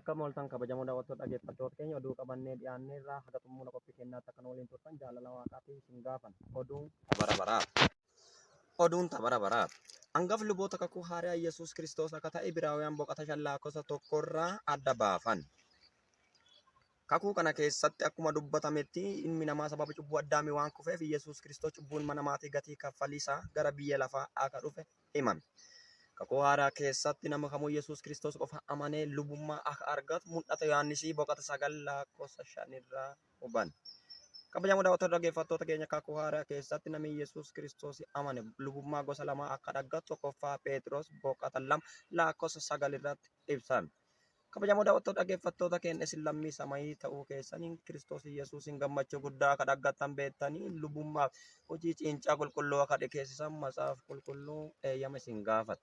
Akkam ooltan kabajamoo daawwattoota dhaggeeffattoota keenya oduu qabannee dhiyaanneerraa haga xumura qophii keenyaatti akka nu waliin turtan jaalala waaqaatiin isin gaafan. Oduun bara baraa. Oduun ta bara baraa. Angafni luboota kakuu haariyaa Yesuus Kiristoos akka ta'e Ibraawiyaan boqota 5 lakkoofsa 1 irraa adda baafan. Kakuu kana keessatti akkuma dubbatametti ilmi namaa sababa cubbuu Addaamii waan kufeef Yesuus Kiristoos cubbuu ilma namaatii gatii kaffaliisa gara biyya lafaa akka dhufe himame. Kakuu haaraa keessatti nama kamuu Yesuus Kiristoos qofa amanee lubummaa akka argatu mul'ata Yohaannisii boqota 9 lakkoofsa 5 irraa hubanna. Kabajamoo daawwattoota dhaggeeffattoota keenya kakuu haaraa keessatti namni Yesuus Kiristoos amane lubummaa gosa lamaa akka argatu tokkoffaa Pheexiroos boqota 2 lakkoofsa 9 irratti ibsame. Kabajamoo daawwattoota dhaggeeffattoota keenya isin lammii samayii ta'uu keessaniin Kiristoos Yesuusiin gammachuu guddaa akka dhaggattan beektanii lubummaaf hojii ciincaa qulqulluu akka dhikeessisan matsaaf qulqulluu eeyyama isin gaafata.